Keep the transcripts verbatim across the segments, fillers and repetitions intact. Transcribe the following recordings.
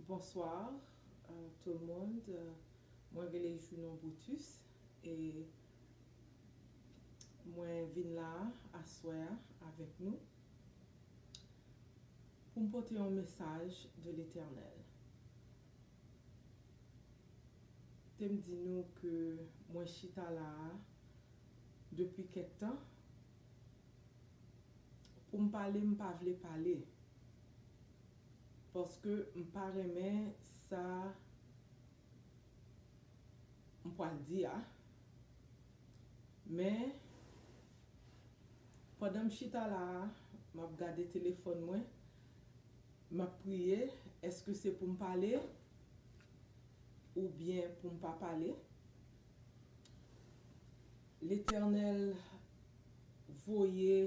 Bonsoir, euh, tout le monde. Euh, mwen rele Junon Brutus e mwen vin la aswè a avèk nou pou m pote yon mesaj de Letènèl. Te m di nou ke mwen chita la a depi kèk tan. Pou m pale, m pa vle pale. Paske m pa renmen sa m pral di a. Men, pandan m chita la a, m ap gade telefòn mwen, m ap priye, èske se pou m pale oubyen pou m pa pale? Letènèl voye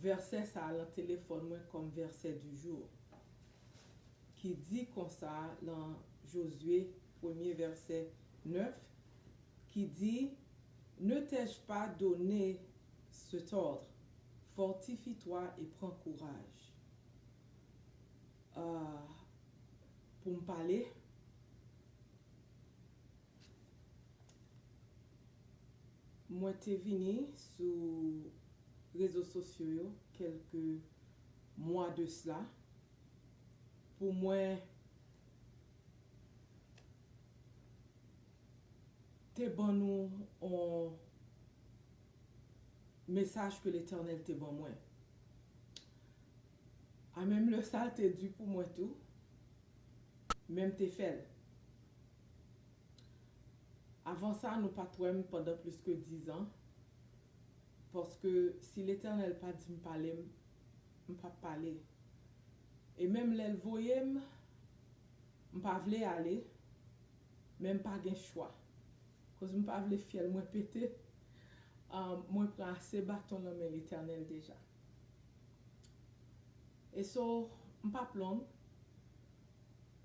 vèsè sa a lan telefòn mwen kòm verset du jour, ki di konsa lan Jozye premye vèsè nèf, ki di, Ne t'ai-je pas donné cet ordre? Fortifie-toi et prends courage. Ah, pou m pale, mwen te vini sou rezo sosyo yo kèlke mwa de sla pou mwen te ban nou yon mesaj ke Letènèl te ban mwen. A menm lè sa l te di pou mwen tou, men m te fè l. Avan sa, nou pa t wè m pandan plis ke dizan, paske si Letènèl pa di m pale, m, m p ap pale. E menm lè l voye m, m pa vle ale, men m pa gen chwa. Koz m pa vle fyèl mwen pete, ah, mwen pran ase baton nan men Letènèl deja. E so, m p ap long,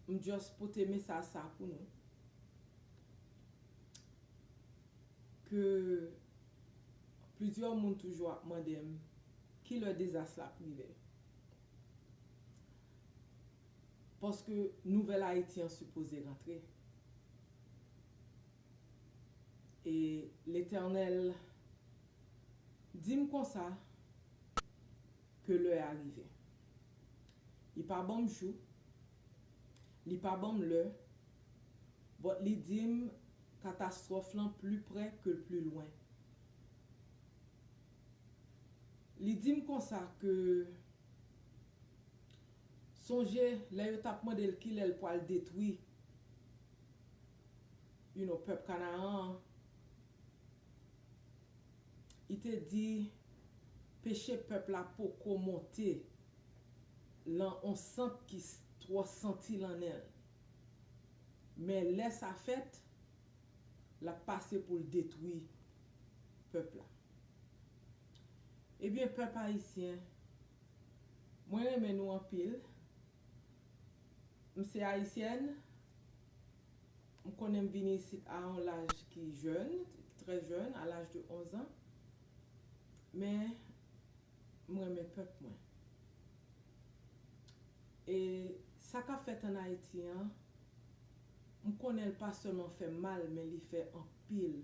m just pote mesaj sa pou nou. Ke plizyè moun toujou ap mande m, ki lè dezas la ap rive? Paske nouvèl Ayiti an sipoze rantre. E Letènèl di m konsa ke lè a rive. Li pa ban m jou, li pa ban m lè, but li di m katastwòf lan pli prè ke l pli lwen. Li di m konsa ke, sonje, lè yo t ap mande l kilè l pral detwi, you know, pèp Kanaran an, li te di peche pèp la poko monte lan on sant ki s-, twò santi lan nen l. Men lè sa fèt, l ap pase pou l detwi pèp la. Ebyen, pèp ayisyen, mwen renmen nou anpil. M se ayisyèn. M konnen m vini isit a yon laj ki jèn, trè jèn, a laj de onz an. Men, m renmen pèp mwen. E sa k ap fèt ann Ayiti an, m konnen l pa sèlman fè m mal, men li fè anpil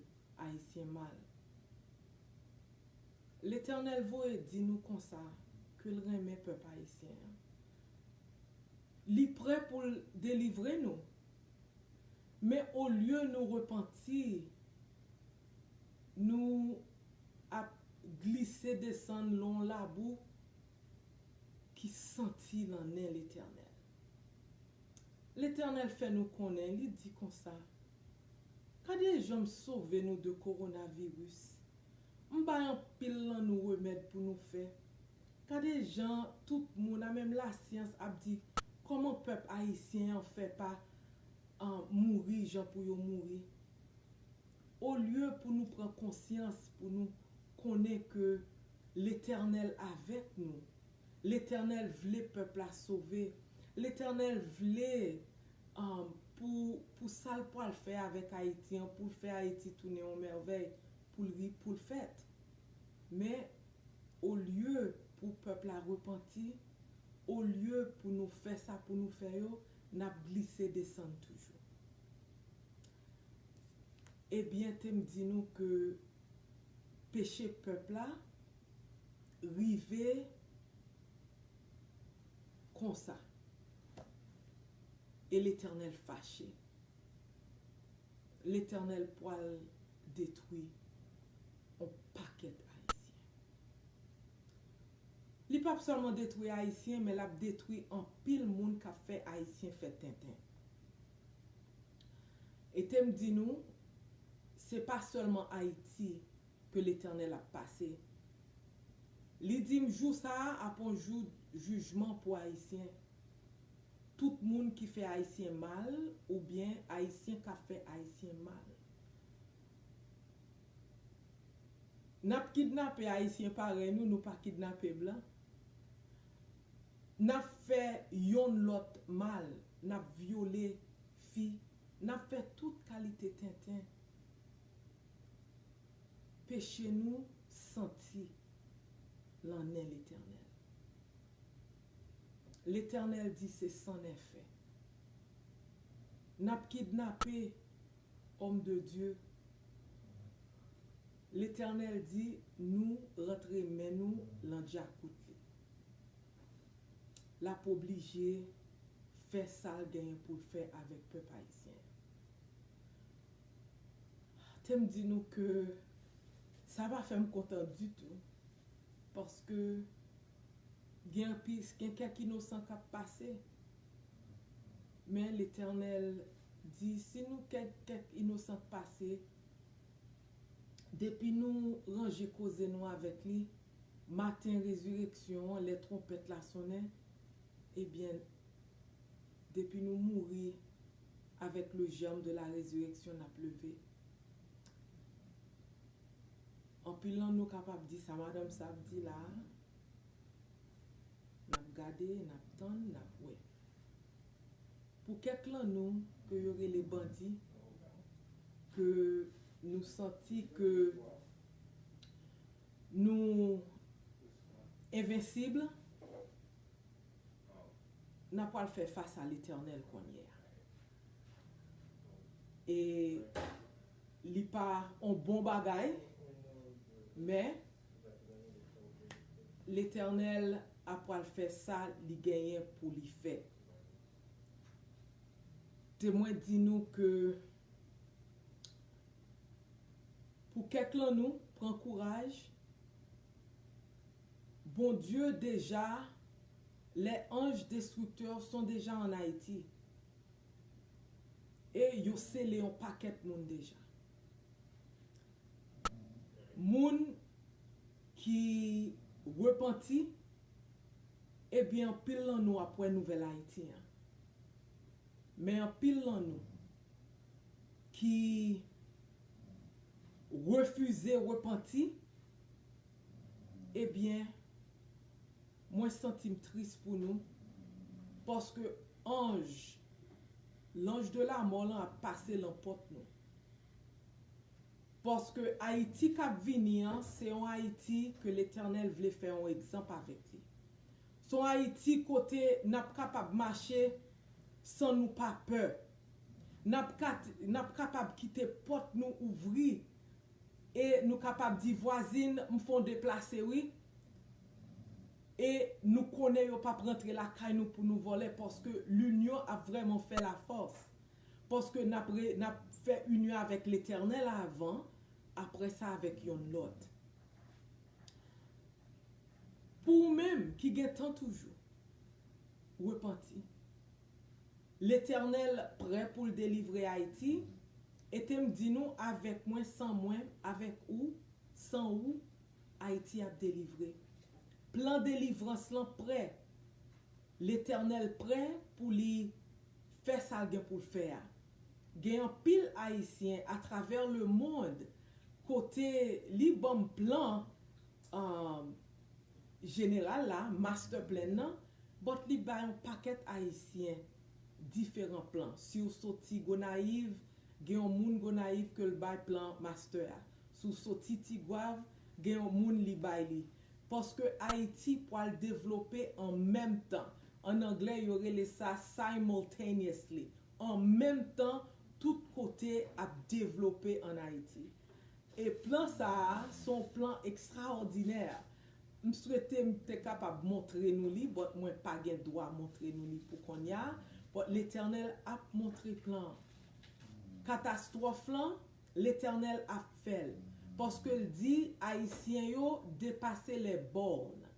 Ayisyen mal. Letènèl voye di nou konsa ke l renmen pèp ayisyen an. Li prè pou l delivre nou. Men olye nou repanti, nou ap glise desann lan labou ki santi lan nen Letènèl. Letènèl fè nou konnen, li di konsa, gade jan m sove nou de kowonaviris. M bay anpil lan nou remèd pou nou fè. Gade jan tout moun, a menm lasyans, ap di kòman pèp ayisyen an fè pa, ah, mouri jan pou yo mouri. Olye pou nou pran konsyans, pou nou konnen ke Letènèl avèk nou, Letènèl vle pèp la sove, Letènèl vle, um, pou, pou sa l pral fè avèk Ayiti an, pou l fè Ayiti tounen yon mèvèy, pou l ri, pou l fèt. Men, olye pou pèp la repanti, olye pou nou fè sa pou nou fè yo, n ap glise desann toujou. Ebyen, te m di nou ke peche pèp la rive konsa. E Letènèl fache. Letènèl pral detwi yon pakèt Ayisyen. Li p ap sèlman detwi Ayisyen, men l ap detwi anpil moun k ap fè Ayisyen fè tenten. E te m di nou, se pa sèlman Ayiti ke Letènèl ap pase. Li di m jou sa a ap yon jou jijman pou Ayisyen. Tout moun ki fè Ayisyen mal, oubyen Ayisyen k ap fè Ayisyen mal. N ap kidnape Ayisyen parèy nou, nou pa kidnape blan. N ap fè yonn lòt mal, n ap vyole fi, n ap fè tout kalite tenten. Peche nou santi lan nen Letènèl. Letènèl di se san nèfè. N ap kidnape òm de Dye. Letènèl di nou rantre men nou lan djakout li. L ap oblije fè sa l genyen pou l fè avèk pèp ayisyen an. Te m di nou ke sa pa fè m kontan ditou, paske gen anpil, gen kèk inosan k ap pase. Men Letènèl di, si nou kèk, kèk inosan k pase, depi nou ranje koze nou avèk li, maten rezireksyon an, lè twonpèt la sonnen, ebyen, depi nou mouri, avec le germe de la résurrection, n ap leve. Anpil nan nou kapab di sa madanm sa ap di la a. N ap gade, n ap tann, n ap wè. Pou kèk lan nou ke yo rele bandi, ke nou santi ke nou envensib, n ap pral fè fas a Letènèl kounye a. E li pa on bon bagay, men Letènèl ap pral fè sa li genyen pou li fè. Te mwen di nou ke pou kèk lan nou, pran kouraj. Bondye deja, les anges destructeurs sont déjà en Haïti. E yo sele yon pakèt moun deja. Moun ki repanti, ebyen, anpil lan nou ap wè nouvèl Ayiti an. Men anpil lan nou ki refize repanti, ebyen, mwen santi m tris pou nou, paske anj, l'ange de la mort lan ap pase lan pòt nou. Paske Ayiti k ap vini an, se yon Ayiti ke Letènèl vle fè yon egzanp avèk li. Se yon Ayiti kote n ap kapab mache san nou pa pè. N ap kat-, n ap kapab kite pòt nou ouvri e nou kapab di, vwazin, m fè w deplase wi. E nou konnen yo p ap rantre lakay nou pou nou vòlè, paske linyon ap vrèman fè lafòs. Paske n ap re-, n ap fè inyon avèk Letènèl avan, apre sa avèk yonn lòt. Pou ou menm ki gen tan toujou, repanti. Letènèl prè pou l delivre Ayiti, e te m di nou, avèk mwen, san mwen, avèk ou, san ou, Ayiti ap delivre. Plan delivrans lan prè. Letènèl prè pou li fè sa l gen pou l fè a. Gen anpil Ayisyen atravè lemonn kote li ban m plan, um, jeneral la, master plan nan, but li bay yon pakèt Ayisyen diferan plan. Si w soti Gonayiv, gen yon moun Gonayiv ke l bay plan master a. Si w soti Tigwav, gen yon moun li bay li. Paske Ayiti pral devlope an menm tan. An anglè, yo rele sa simultaneously. An menm tan, tout kote ap devlope ann Ayiti. E plan sa a, se yon plan ekstraòdinè. M swete m te kapab montre nou li, but mwen pa gen dwa montre nou li pou kounye a. But Letènèl ap montre plan an. Katastwòf lan, Letènèl ap fè l. Paske l di, Ayisyen yo depase les bornes.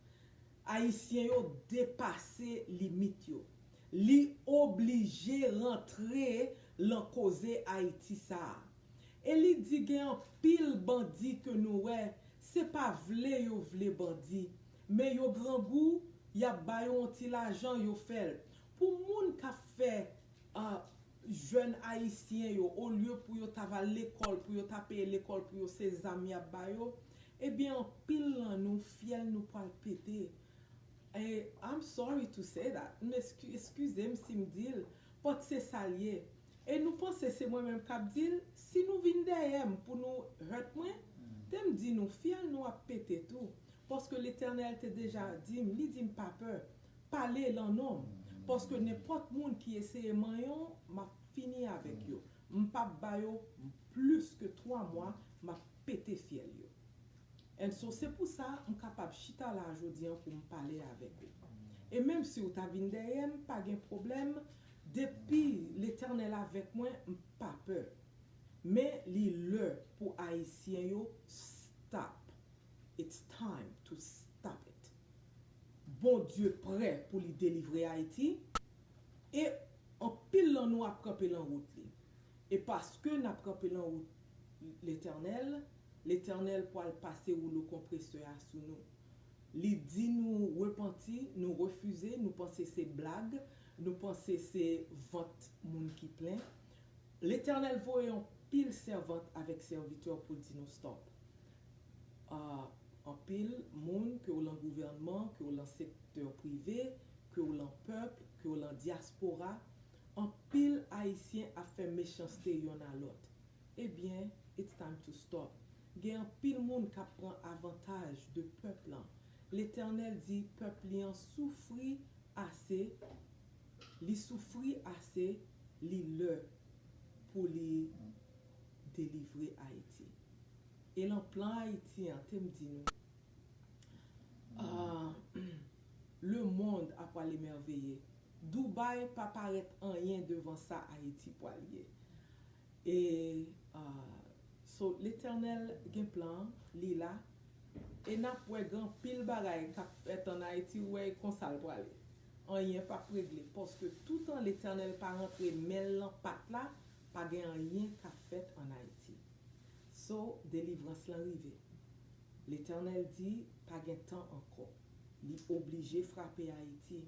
Ayisyen yo depase limit yo. Li oblije rantre lan koze Ayiti sa a. E li di gen anpil bandi ke nou wè, se pa vle yo vle bandi, men yo grangou, y ap ba yo yon ti lajan, yo fè l. Pou moun k ap fè, ah, jèn ayisyen yo, olye pou yo ta va lekòl, pou yo ta peye lekòl pou yo, se zam y ap ba yo, ebyen, anpil lan nou, fyèl nou pral pete. E, I'm sorry to say that. M eski-, eskize m si m di l, but se sa l ye. E nou panse se mwen menm k ap di l, si nou vin dèyè m pou nou hurt mwen, te m di nou, fyèl nou ap pete tou. Paske Letènèl te deja di m, li di m pa pè, pale lan non m. Paske nenpòt moun ki eseye manyen w, m ap fini avèk yo. M p ap ba yo plis ke twa mwa, m ap pete fyèl yo. And so, se pou sa m kapab chita la jodi an pou m pale avèk ou. E menm si w ta vin dèyè m, pa gen pwoblèm. Depi Letènèl avèk mwen, m pa pè. Men li lè pou Ayisyen yo stop. It's time to stop it. Bondye prè pou li delivre Ayiti. E anpil lan nou ap kanpe lan wout li. E paske n ap kanpe lan wout Letènèl, Letènèl pral pase woulo konpresè a sou nou. Li di nou repanti, nou refize, nou panse se blag, nou panse se vant moun ki plen. Letènèl voye yon pil sèvant avèk sèvitè pou l di nou stop. Ah, anpil moun, ke w lan gouvènman, ke w lan sektè prive, ke w lan pèp, ke w lan dyaspora, anpil Ayisyen ap fè mechanste yonn a lòt. Ebyen, it's time to stop. Gen anpil moun k ap pran avantaj de pèp lan. Letènèl di pèp li an soufri ase, li soufri ase, li lè pou li delivre Ayiti. E lan plan Ayiti an, te m di nou, ah, le monde ap pral emèveye. Dubaï pa parèt anyen devan sa Ayiti pral ye. E, ah, so, Letènèl gen plan, li la. E n ap wè gen anpil bagay k ap fèt ann Ayiti, ou wè e konsa l prale. Anyen p ap regle, paske toutan Letènèl pa rantre men l lan pat la, pa gen anyen k ap fèt ann Ayiti. So, delivrans lan rive. Letènèl di, pa gen tan ankò. Li oblije frape Ayiti.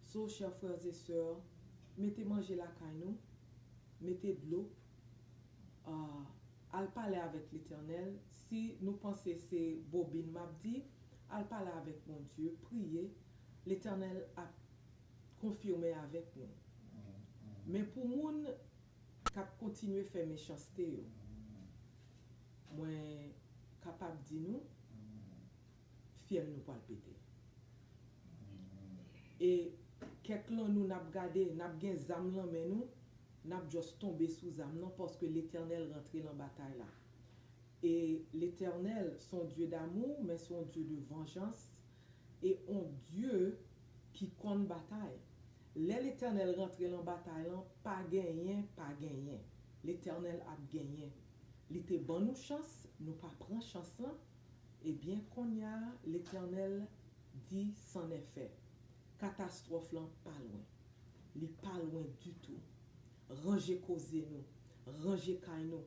So, chè frè e sè, mete manje lakay nou, mete dlo, ah, al pale avèk Letènèl. Si nou panse se bobin m ap di, al pale avèk Bondye, priye. Letènèl ap konfime avèk nou. Men pou moun k ap kontinye fè mechanste yo, mwen kapab di nou, fyèl nou pral pete. E kèk lan nou n ap gade, n ap gen zam lan men nou, n ap just tonbe sou zam nan, paske Letènèl rantre lan batay la. E Letènèl se yon Dye damou, men se yon Dye de vanjans, e yon Dye ki konn batay. Lè Letènèl rantre lan batay lan, pa genyen, pa genyen. Letènèl ap genyen. Li te ban nou chans, nou pa pran chans lan. Ebyen, kounye a, Letènèl di, c'en est fait. Katastwòf lan pa lwen. Li pa lwen ditou. Ranje koze nou. Ranje kay nou.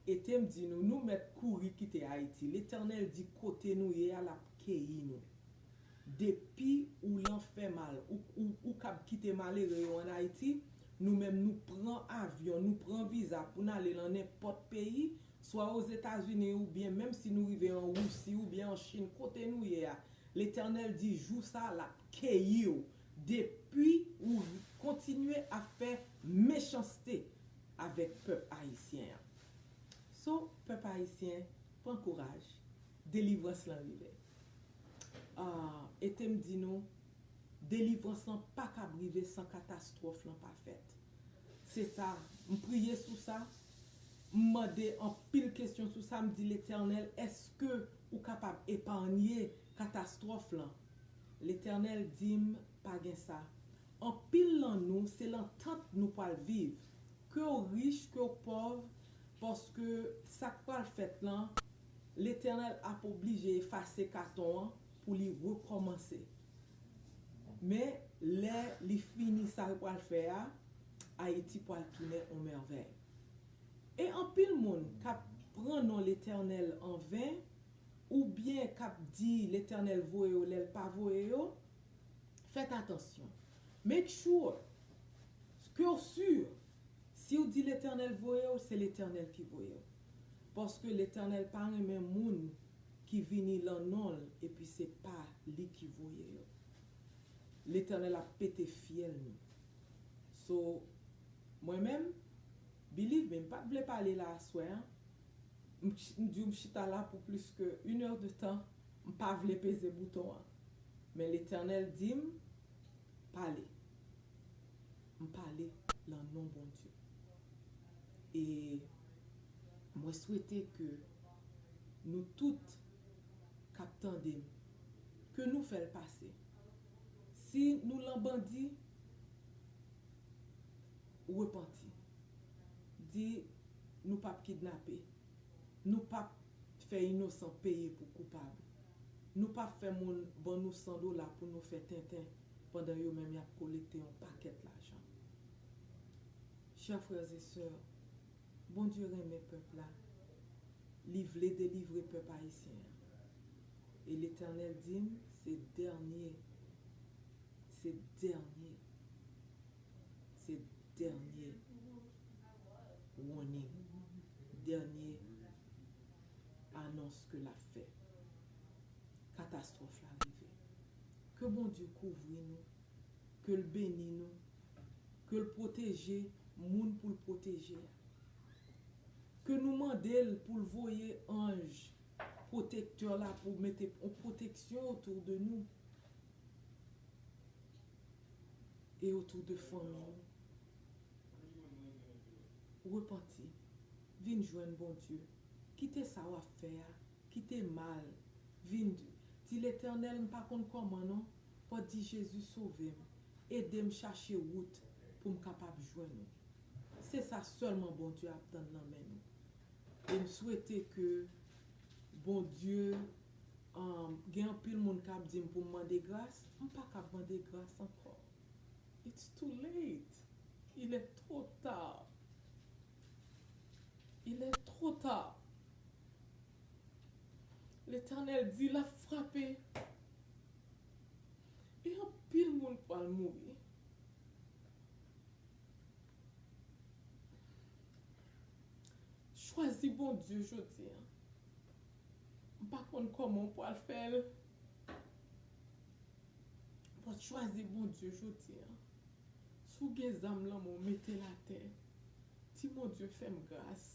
E te m di nou, nou mèt kouri kite Ayiti. Letènèl di kote nou ye a, l ap keyi nou. Depi ou lan fè mal, ou, ou, ou kab kite malere yo ann Ayiti, nou menm nou pran avyon, nou pran viza pou n ale lan nenpòt peyi, swa Ozetazini oubyen menm si nou rive an Wousi oubyen an Chin, kote nou ye a, Letènèl di jou sa a l ap keyi w depi ou kontinye ap fè mechanste avèk pèp ayisyen an. So, pèp ayisyen, pran kouraj, delivrans lan rive. Ah, e te m di nou, Delivrans lan pa kab rive san katastwòf lan pa fèt. Se sa, m priye sou sa, m mande anpil kesyon sou sa, m di, Letènèl, èske ou kapab epanye katastwòf lan? Letènèl di m, pa gen sa. Anpil lan nou, se lan tant nou pral viv. Ke w rich, ke w pòv, paske sa k pral fèt lan, Letènèl ap oblije efase katon an pou li rekòmanse. Men, lè li fini sa l pral fè a, Ayiti pral tounen on mèvèy. E anpil moun k ap pran non Letènèl an ven, oubyen k ap di Letènèl voye yo lè l pa voye yo, fèt atansyon. Make sure ke w si, si w di Letènèl voye w, se Letènèl ki voye w. Paske Letènèl pa renmen moun ki vini lan non l epi se pa li ki voye yo. Letènèl ap pete fyèl nou. So, mwen menm, believe me, m pa t vle pale la aswè a. M ch- m di w m chita la pou plis ke une heure de temps, m pa vle peze bouton an. Men Letènèl di m, pale. M pale lan non Bondye. E mwen swete ke nou tout k ap tande m, ke nou fè l pase. Si nou lan bandi, repanti. Di, nou p ap kidnape. Nou p ap fè inosan peye pou koupab. Nou p ap fè moun ban nou san dola pou nou fè tenten, pandan yo menm y ap kolekte yon pakèt lajan. Chè frè e sè, Bondye renmen pèp la. Li vle delivre pèp ayisyen an. E Letènèl di m, se dènye, se dènye, se dènye warning, dènye anons ke l ap fè. Katastwòf la rive. Ke Bondye kouvri nou, ke l beni nou, ke l pwoteje moun pou l pwoteje a. Ke nou mande l pou l voye anj pwotektè la pou mete yon pwoteksyon otou de nou e otou de fanmi nou. Repanti. Vin jwenn Bondye. Kite sa w ap fè a. Kite mal. Vin di, Letènèl, m pa konn kòman non. Pòt di, Jezi, sove m. Ede m chache wout pou m kapab jwenn ou. Se sa sèlman Bondye ap tann nan men nou. E m swete ke Bondye, um, gen anpil moun k ap di m pou m mande gras. M pa kab mande gras ankò. It's too late. Il est trop tard. Il est trop tard. Letènèl di l ap frape. E anpil moun pral mouri. Chwazi Bondye jodi a. M pa konn kòman w pral fè l. But chwazi Bondye jodi a. Si w gen zam lan men w, mete l atè. Di Bondye fè m gras.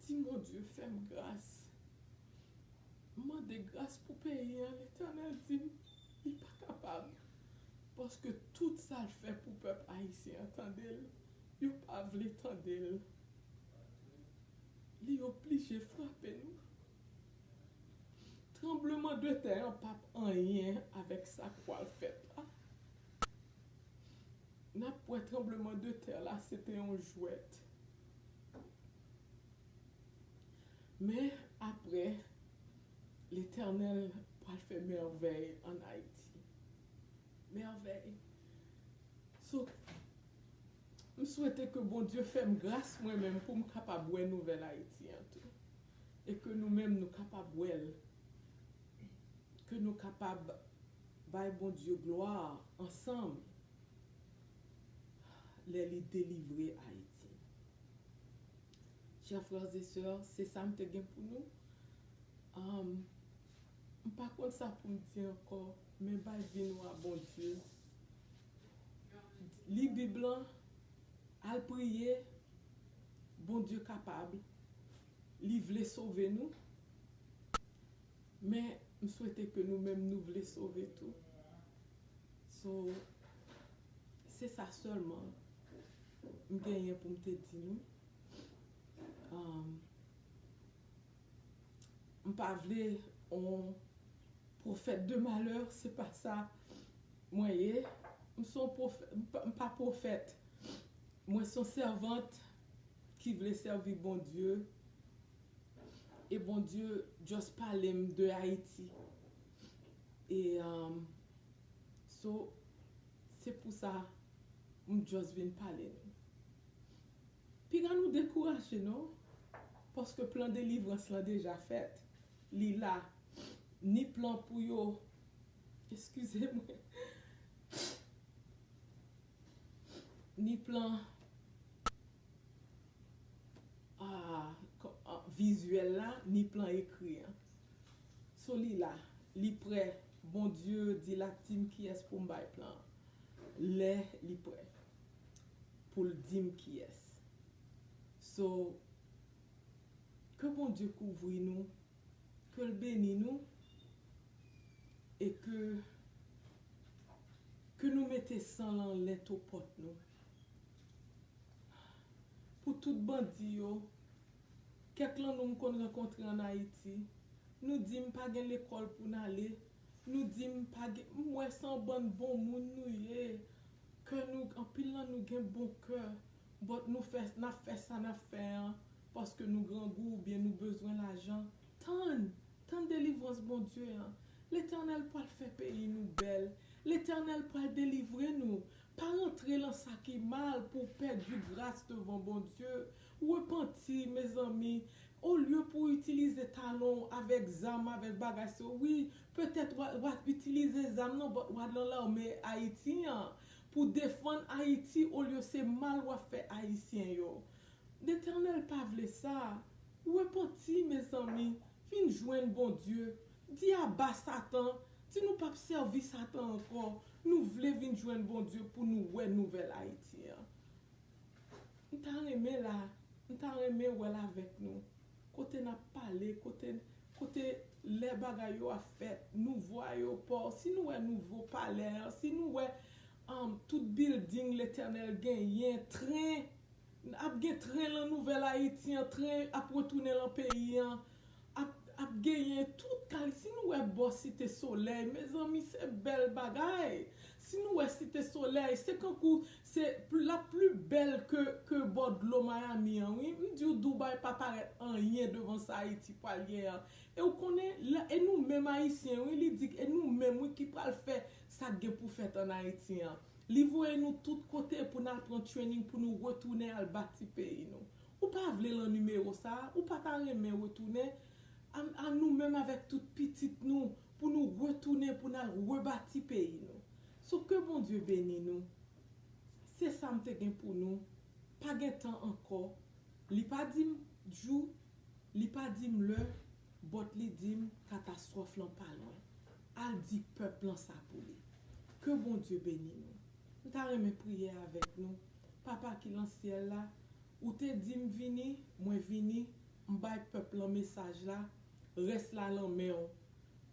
Di Bondye fè m gras. M mande gras pou peyi an, Letènèl di m li pa kapab. Paske tout sa l fè pou pèp ayisyen an, tande l, yo pa vle tande l. Li oblije frape nou. Tranbleman de tè an p ap anyen avèk sa k pral fèt la. N ap wè tranbleman de tè la se te yon jwèt. Men apre, Letènèl pral fè mèvèy ann Ayiti. Mèvèy. So, m swete ke Bondye fè m gras mwen menm pou m kapab wè nouvèl Ayiti an tou. E ke nou menm nou kapab wè l. Ke nou kapab bay Bondye glwa ansanm lè li delivre Ayiti. Chè frè e sè, se sa m te gen pou nou. Um, m pa konn sa pou m di ankò, men bay vi nou a Bondye. Li Bib lan, al priye, Bondye kapab. Li vle sove nou. Men, m swete ke nou menm nou vle sove tou. So, se sa sèlman m genyen pou m te di nou. Um, m pa vle on pwofèt de malè, se pa sa mwen ye. M se on pwofè-, m pa, m pa pwofèt. Mwen se on sèvant ki vle sèvi Bondye. E Bondye just pale m de Ayiti. E, um, so, se pou sa m just vin pale nou. Piga nou dekouraje non, paske plan delivrans lan deja fèt. Li la. Ni plan pou yo, eskize mwen, ni plan ah, kò- ah, vizyèl la, ni plan ekri an. So li la, li prè. Bondye di l ap di m kiyès pou m bay plan an. Lè li prè pou l di m kiyès. So, ke Bondye kouvri nou, ke l beni nou, e ke, ke nou mete san lan lento pòt nou. Pou tout bandi yo, kèk lan nou m konn rankontre ann Ayiti, nou di m pa gen lekòl pou n ale, nou di m pa gen, m wè se yon bann bon moun nou ye, kè nou, anpil lan nou gen bon kè, but nou fè, n ap fè sa n ap fè an, paske nou grangou oubyen nou bezwen lajan. Tann, tann delivrans Bondye an. Letènèl pral fè peyi nou bèl. Letènèl pral delivre nou. Pa rantre lan sa ki mal pou w pèdi gras devan Bondye. Repanti, mezanmi. Olye pou w itilize talon w avèk zam, avèk bagay sa yo, wi, petèt w a, w a itilize zam nan, but w a nan lame Ayiti an pou defann Ayiti, olye se mal w ap fè Ayisyen yo. Letènèl pa vle sa. Repanti, mezanmi. Vin jwenn Bondye. Di aba Satan. Di nou p ap sèvi Satan ankò. Nou vle vin jwenn Bondye pou nou wè nouvèl Ayiti an. M ta renmen la, m ta renmen wè l avèk nou. Kote n ap pale, kote, kote lè bagay yo ap fèt, nouvo ayewopò, si nou wè nouvo palè an, si nou wè um, tout bilding Letènèl genyen, tren, ap gen tren lan Nouvèl Ayiti an, tren ap retounen lan peyi an, ap, ap genyen tout kal-, si nou wè bò Site Solèy, mezanmi, se bèl bagay. Si nou wè Site Solèy, se kankou, se pl-, l ap pli bèl ke, ke bò dlo Miami an, wi. M di w, Dubai pa parèt anyen devan sa Ayiti pral gen an. E w konnen, la, e nou menm Ayisyen, wi, li di, e nou menm, wi, ki pral fè sa k gen pou fèt ann Ayiti an. Li voye nou tout kote pou n al pran training, pou nou retounen al bati peyi nou. Ou pa vle lan nimewo sa a? Ou pa ta renmen retounen? A, a nou menm avèk tout pitit nou, pou nou retounen, pou n al rebati peyi nou. So, ke Bondye beni nou. Se sa m te gen pou nou. Pa gen tan ankò. Li pa di m jou, li pa di m lè, but li di m katastwòf lan pa lwen. Al di pèp lan sa pou li. Ke Bondye beni nou. M ta renmen priye avèk nou. Papa ki lan syèl la, ou te di m vini, mwen vini, m bay pèp lan mesaj la, rès la lan men w.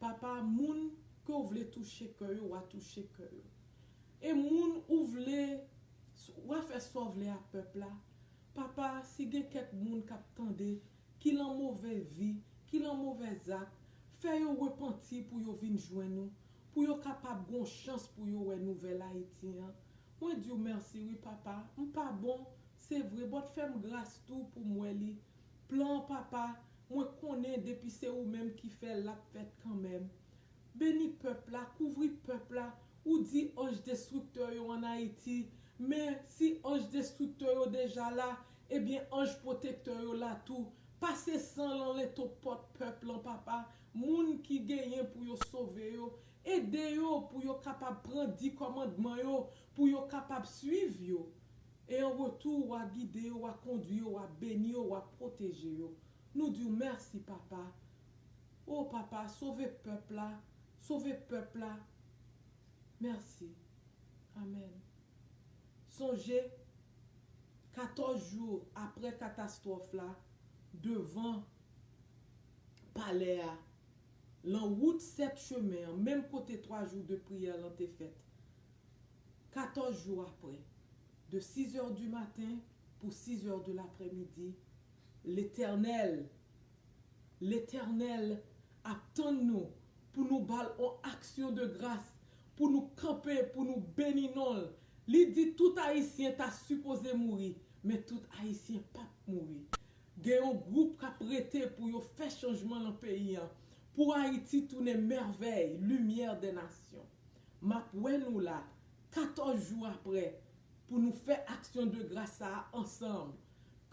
Papa, moun ke w vle touche kè yo, w a touche kè yo. E moun ou vle, w a fè sa w vle a pèp la. Papa, si gen kèk moun k ap tande, ki lan move vi, ki lan move zak, fè yo repanti pou yo vin jwenn ou, pou yo kapab gon chans pou yo wè nouvèl Ayiti an. Mwen di w mèsi wi, Papa. M pa bon, se vre, but fè m gras tou pou m wè li. Plan an, Papa, mwen konnen depi se ou menm ki fè l, l ap fèt kanmenm. Beni pèp la, kouvri pèp la. Ou di anj destriktè yo ann Ayiti, men si anj destriktè yo deja la, ebyen anj pwotektè yo la tou. Pase san lan lento pòt pèp lan, Papa. Moun ki genyen pou yo sove yo, ede yo pou yo kapab pran di kòmandman yo, pou yo kapab swiv yo. E an retou, w a gide yo, w a kondwi yo, w a beni yo, w a pwoteje yo. Nou di w mèsi, Papa. O Papa, sove pèp la, sove pèp la. Mèsi. Amèn. Sonje, katòz jou aprè katastwòf la, devan palè a, lan wout sèt chemen an, menm kote twa jou de priyè lan te fèt, Katòz jou apre, de six heures du matin pou six heures de l'après-midi, Letènèl, Letènèl ap tann nou pou nou ba l yon aksyon de gras, pou nou kanpe, pou nou beni non l. Li di tout Ayisyen ta sipoze mouri, men tout Ayisyen p ap mouri. Gen yon gwoup k ap rete pou yo fè chanjman nan peyi a, pou Ayiti tounen mèvèy, limyè dè nasyon. M ap wè nou la, katòz jou apre, pou nou fè aksyon de gras sa a ansanm.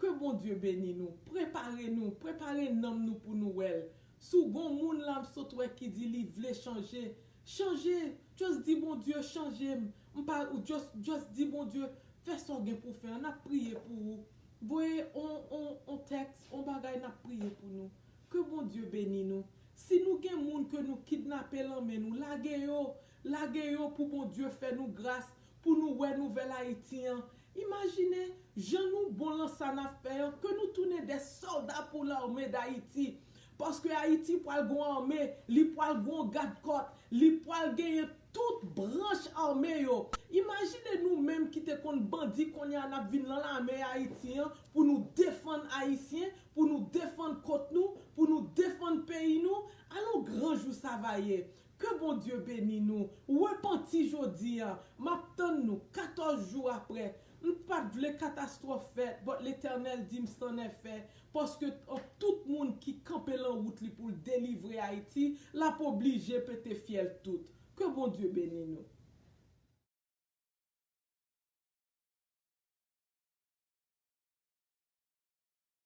Ke Bondye beni nou. Prepare nou, prepare nanm nou pou nou wè l. Si w gon moun la m sot wè ki di li vle chanje, chanje. Just di Bondye chanje m. M pa, ou just, just di Bondye fè sa w gen pou fè an. N ap priye pou ou. Voye on, on, on tèks, on bagay, n ap priye pou nou. Ke Bondye beni nou. Si nou gen moun ke nou kidnape lan men nou, lage yo. Lage yo pou Bondye fè nou gras, pou nou wè nouvèl Ayiti an. Imajine jan nou bon lan sa n ap fè an, ke nou tounen de sòlda pou lame d Ayiti. Paske Ayiti pral gon ame, li pral gon gadkòt, li pral genyen tout branch ame yo. Imajine nou menm ki te konn bandi, kounye a n ap vin lan lame Ayiti an pou nou defann Ayisyen, pou nou defann kòt nou, pou nou defann peyi nou. Alon gran jou sa va ye. Ke Bondye beni nou. Repanti jodi a. M ap tann nou katòz jou apre. M pa t vle katastwòf fèt, but Letènèl di m c'en est fait. Paske tout moun ki kanpe lan wout li pou l delivre Ayiti, l ap oblije pete fyèl tout. Ke Bondye beni nou.